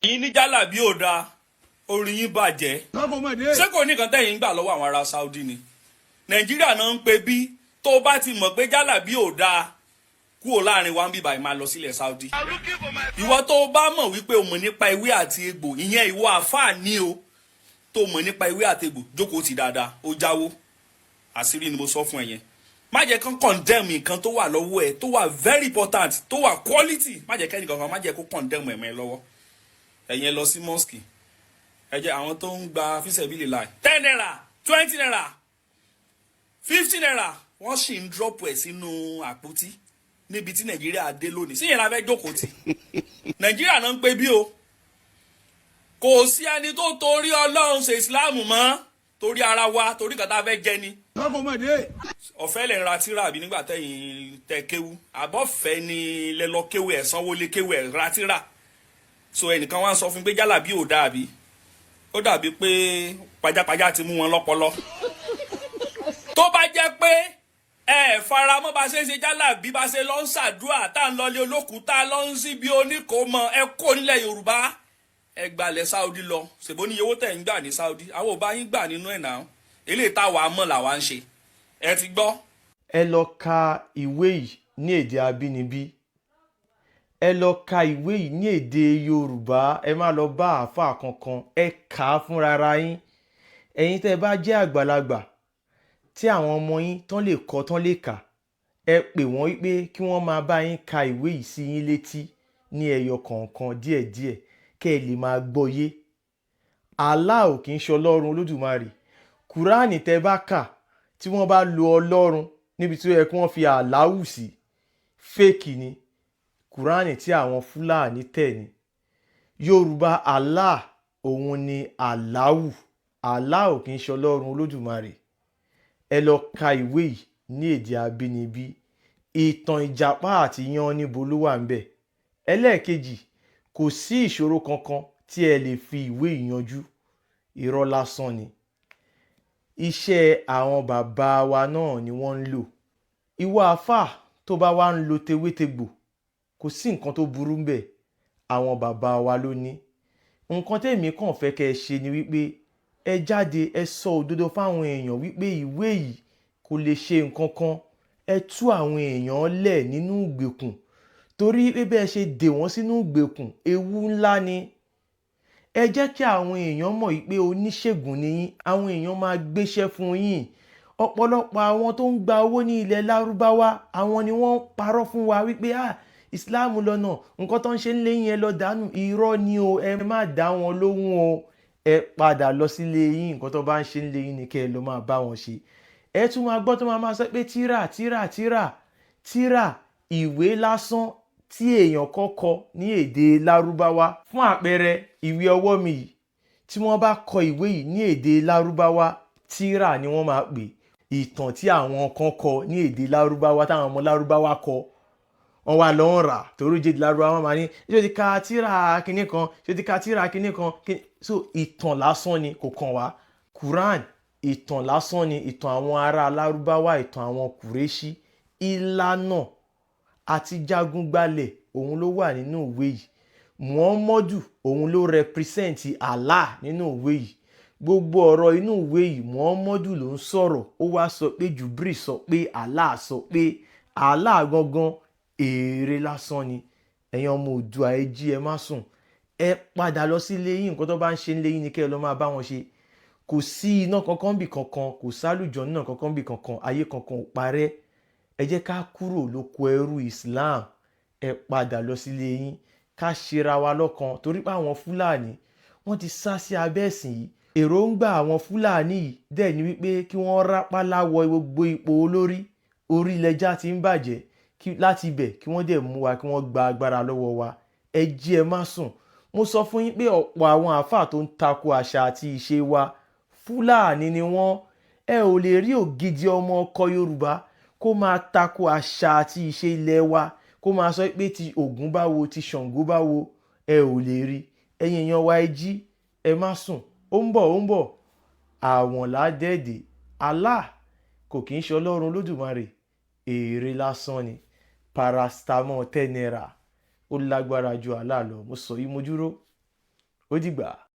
Ẹ̀yin ní jálàbí ò dáa, orí yín bàjẹ́. Ṣé kò ní nǹkan tẹ̀yìn ń gbà lọ́wọ́ àwọn ará Saudi ni? Nàìjíríà náà ń pe bí tó bá ti mọ̀ pé jálàbí ò dáa, kúrò láàrin wa ń bíbá, máa lọ sílẹ̀ Saudi. Ìwọ tó bá mọ̀ wípé o mọ̀ nípa ewé àti egbò, ìyẹn ìwọ àáfàá ní o tó mọ̀ nípa ewé àti egbò, jókòó ti dáadáa, ó jáwó. Àṣírí ni mo sọ fún ẹ yẹn. Má jẹ́ kán condemn nǹkan tó wà lọ́wọ́ ẹ, tó wà very important, tó wà quality. Má jẹ́ kẹ́nìkan kan, má jẹ́ kó condemn ẹ̀mọ́ ẹ lọ́wọ́. Ẹ̀yin ẹ lọ sí mosque, ẹ jẹ́ àwọn tó ń gba fíṣẹ̀bílì láì ₦10, ₦20, ₦50, wọ́n sì ń drop ẹ̀ sínú àpótí níbi tí Nàìjíríà dé lónìí. Sí yẹn la fẹ́ jókòó tì? Nàìjíríà náà ń pè bí o. Kò sí ẹni tó torí Ọlọ́run ṣe Ìsìláàmù mọ́, torí ara wa, torí kàtà fẹ́ jẹ ni. Ọ̀fẹ́ lè ra tíra àbí nígbà tẹ̀yìn tẹ kéwú, àbọ̀fẹ́ ni lẹ lọ kéwú, ẹ̀ sanwó lé kéwú, ẹ̀ ra tíra. So ẹnìkan wá ń sọ fún pé jálàbí ò dàbí, ó dàbí pé pajápajá ti mú wọn lọ́pọlọ. Tó bá jẹ́ pé ẹ faramọ́ bá ṣe ń ṣe jálàbí, bá ṣe lọ ń ṣàdúrà, tá à ń lọlé olókùú, tá a lọ ń síbi oníkòómọ, ẹ kó nílẹ̀ Yorùbá, ẹ gbalẹ̀ Saudi lọ. Ṣèbó ní owó tẹ̀ ń gbà ní Saudi, àwọn ò bá yín gbà nínú ẹ̀ náà. Eléyìí táwa mọ̀ làwa ń ṣe, ẹ ti gbọ́. Ẹ lọ ka ìwé yìí ní èdè abínibí, ẹ lọ ka ìwé yìí ní èdè Yorùbá. Ẹ má lọ bá àáfàá kankan, ẹ kà á fúnra yín. Ẹ̀yin tẹ́ ẹ bá jẹ́ àgbàlagbà tí àwọn ọmọ yín tán lè kọ, tán lè kà, ẹ pè wọ́n wípé kí wọ́n máa bá yín ka ìwé yìí sí yín létí ní ẹyọ kọ̀ọ̀kan díẹ̀díẹ̀, kẹ́ ẹ lè máa gbọ́ yé. Allah ò kì í ṣe Ọlọ́run Olódùmarè. Kùránì tẹ́ bá kà, tí wọ́n bá lo Ọlọ́run níbi tí ó yẹ kí wọ́n fi Àláwù sí, fake ni. Kùránì tí àwọn Fúlàní tẹ̀ ni. Yorùbá Allah òun ni Àláwù. Allah ò kì í ṣe Ọlọ́run Olódùmarè. Ẹ lọ ka ìwé yìí ní èdè abínibí. Ìtàn ìjàpá àti Yánníbo ló wà ńbẹ̀. Ẹlẹ́ẹ̀kejì, kò sí ìṣòro kankan tí ẹ lè fi ìwé yìí yanjú. Irọ́ lásán ni. Iṣẹ́ àwọn bàbá wa náà ni wọ́n ń lò. Ìwọ àáfàá tó bá wá ń lo tewétegbò, kò sí nǹkan tó burú ńbẹ̀, àwọn bàbá wa ló ní nǹkan. Tèmi kàn fẹ́ kẹ́ ẹ ṣe ni wípé ẹ jáde, ẹ sọ òdodo fáwọn èèyàn wípé ìwé yìí kò lè ṣe nǹkan kan. Ẹ tú àwọn èèyàn lẹ̀ nínú ìgbèkùn, torí pé bẹ́ẹ̀ ṣe dè wọ́n sínú ìgbèkùn, ewu ńlá ni. Ẹ jẹ́ kí àwọn èèyàn mọ̀ wípé oníṣègùn ni yín. Àwọn èèyàn máa gbéṣẹ́ fún yín. Ọ̀pọ̀lọpọ̀ àwọn tó ń gba owó ní ilẹ̀ Lárúbáwá, àwọn ni wọ́n ń parọ́ fún wa wípé, ah, Islam lọ́nà, nǹkan tó ń ṣe ń lé yín, ẹ lọ dànù. Irọ́ ni o, ẹ má dá wọn lóhùn o. Ẹ padà lọ sílé yín. Nǹkan tó bá ń ṣe ń lé yín ni kẹ́ ẹ lọ máa bá wọn ṣe. Ẹ tún máa gbọ́ tó máa máa sọ pé tíra, tíra, tíra, tíra, ìwé lásán tí èèyàn kọ́kọ́ ní èdè Lárúbáwá. Fún àpẹẹrẹ, ìwé ọwọ́ mi yìí, tí wọ́n bá kọ ìwé yìí ní èdè Lárúbáwá, tíra ni wọ́n máa pè. Ìtàn tí àwọn kan kọ ní èdè Lárúbáwá, táwọn ọmọ Lárúbáwá kọ, wọ́n wá lọ ń rà torí jẹ́ èdè Lárúbáwá. Wọ́n máa ní, ṣé o ti ka tíra kinní kan? Ṣé o ti ka tíra kinní kan? So ìtàn lásán ni, kò kàn wá. Quran, ìtàn lásán ni, ìtàn àwọn ará Lárúbáwá, ìtàn àwọn Kùrẹ́ṣí. Ìlànà àti jagun gbalẹ̀ òun ló wà nínú ìwé yìí. Muhammadu òun ló represent Allah nínú ìwé yìí. Gbogbo ọ̀rọ̀ inú ìwé yìí, Muhammadu ló ń sọ̀rọ̀. Ó wá sọ pé Jubril sọ pé Allah sọ pé. Allah gangan, èrè lásán ni. Ẹ̀yin ọmọ Oòduà, ẹ jí, ẹ má sùn, ẹ padà lọ sí ilé yín. Nǹkan tó bá ń ṣe nílé yín ni kẹ́ ẹ lọ máa bá wọn ṣe. Kò sí iná kankan bì kankan, kò sálùjọ náà kankan bì kankan, ayé kankan ò parẹ́. Ẹ jẹ́ ká kúrò lóko ẹrú Islam. Ẹ padà lọ sílé yín, ká ṣera wa lọ́kan, torí pé àwọn Fúlàní, wọ́n ti sá sí abẹ́ ẹ̀sìn yìí. Èròǹgbà àwọn Fúlàní yìí dẹ̀ ni wípé kí wọ́n rápálá wọ gbogbo ipò olórí orílẹ̀-èdè tí ń bàjẹ́ láti ibẹ̀, kí wọ́n dẹ̀ mú wa, kí wọ́n gba agbára lọ́wọ́ wa. Ẹ jí, ẹ má sùn. Mo sọ fún yín pé ọ̀pọ̀ àwọn àáfàá tó ń tako àṣà àti ìṣe wa, Fúlàní ni wọ́n. Ẹ ò lè rí ògidì ọmọ ọkọ Yorùbá kó máa tako àṣà àti ìṣe ilẹ̀ wa, kó máa sọ pé ti Ògún báwo, ti Ṣàngó báwo. Ẹ ò lè rí. Ẹ̀yin èèyàn wa, ẹ jí, ẹ má sùn. Ó ń bọ̀, ó ń bọ̀, àwọn ládẹ́ẹ̀dẹ̀. Allah kò kì í ṣe Ọlọ́run Olódùmarè, èrè lásán ni. Paracetamol ₦10, ó lágbára ju Allah lọ. Mo sọ yìí, mo dúró. Ó dìgbà.